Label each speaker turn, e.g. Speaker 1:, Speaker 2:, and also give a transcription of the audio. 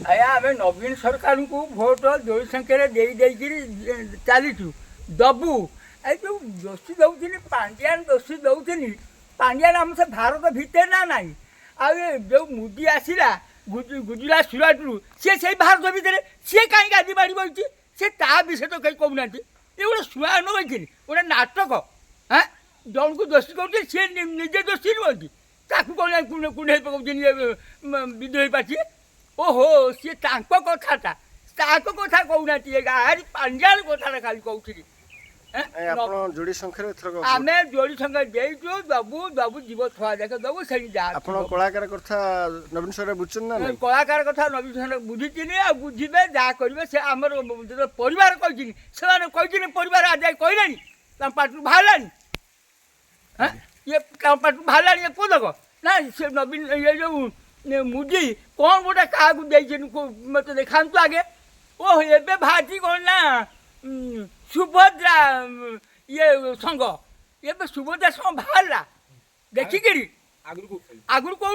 Speaker 1: ଆଜ୍ଞା, ଆମେ ନବୀନ ସରକାରଙ୍କୁ ଭୋଟ ଯୋଡ଼ି ସଂଖ୍ୟାରେ ଦେଇ ଦେଇକିରି ଚାଲିଛୁ, ଦବୁ। ଏ ଯେଉଁ ଦୋଷୀ ଦେଉଥିଲି ପାଣ୍ଡିଆନ, ଦୋଷୀ ଦେଉଥିଲି ପାଣ୍ଡିଆନ, ଆମ ସେ ଭାରତ ଭିତରେ ନା ନାହିଁ? ଆଉ ଏ ଯେଉଁ ମୋଦି ଆସିଲା ଗୁଜୁରାଟ ସୁରାଟରୁ, ସିଏ ସେଇ ଭାରତ ଭିତରେ, ସିଏ କାହିଁକି ଆଜି ବାଡ଼ି ବହିଛି? ସେ ତା ବିଷୟ ତ କେହି କହୁନାହାନ୍ତି। ଏ ଗୋଟେ ଶୁଆ ନ କହିଥିଲି, ଗୋଟେ ନାଟକ। ହାଁ, ଜଣକୁ ଦୋଷୀ କରୁଛି, ସିଏ ନିଜେ ଦୋଷୀ ନୁହନ୍ତି, ତାକୁ କ'ଣ କୁଣ୍ଢେଇ ପକାଉଛନ୍ତି ବିଦ୍ରୋହୀ ପାର୍ଟି? ଓହୋ, ସିଏ ତାଙ୍କ କଥାଟା, ତାଙ୍କ କଥା କହୁନାହାନ୍ତି, ଆରି ପାଞ୍ଜାଲ କଥାଟା ଖାଲି କହୁଥିଲି। ଏଁ?
Speaker 2: ଆପଣ ଯୋଡ଼ି ସଂଖ୍ୟାରେ ଏଥରକ
Speaker 1: ଆମେ ଯୋଡ଼ି ସଂଖ୍ୟା ଦେଇଛୁ, ଦବୁ ଦବୁ, ଯିବ ଛୁଆ ଯାକ ଦବୁ, ସେଠି ଯା।
Speaker 2: ଆପଣ କଳାକାର କଥା ନବୀନ ସରକାର ବୁଝୁଛନ୍ତି ନା ନାଇଁ?
Speaker 1: କଳାକାର କଥା ନବୀନ ସରକାର ବୁଝିଚିନି, ଆଉ ବୁଝିବେ, ଯାହା କରିବେ। ସେ ଆମର ଯେତେବେଳେ ପରିବାର କହିଚିନି, ସେମାନେ କହିଚିନି, ପରିବାର ଆଜି ଯାଏ କହିଲେଣି, ତାଙ୍କ ପାଟିରୁ ବାହାରିଲାଣି? ହାଁ, ଇଏ ତାଙ୍କ ପାଟିରୁ ବାହାରିଲାଣି ଏ ପଦକ ନା? ସେ ନବୀନ, ଇଏ ଯେଉଁ ମୋଦି କ'ଣ ଗୋଟେ କାହାକୁ ଦେଇଛନ୍ତି, ମୋତେ ଦେଖାନ୍ତୁ ଆଗେ। ଓହ, ଏବେ ବାହାରିଛି କ'ଣ ନା ସୁଭଦ୍ରା ଇଏ ସଂଘ। ଏବେ ସୁଭଦ୍ରା ସଂଘ ବାହାରିଲା ଦେଖିକିରି। ଆଗରୁ କୋଉ?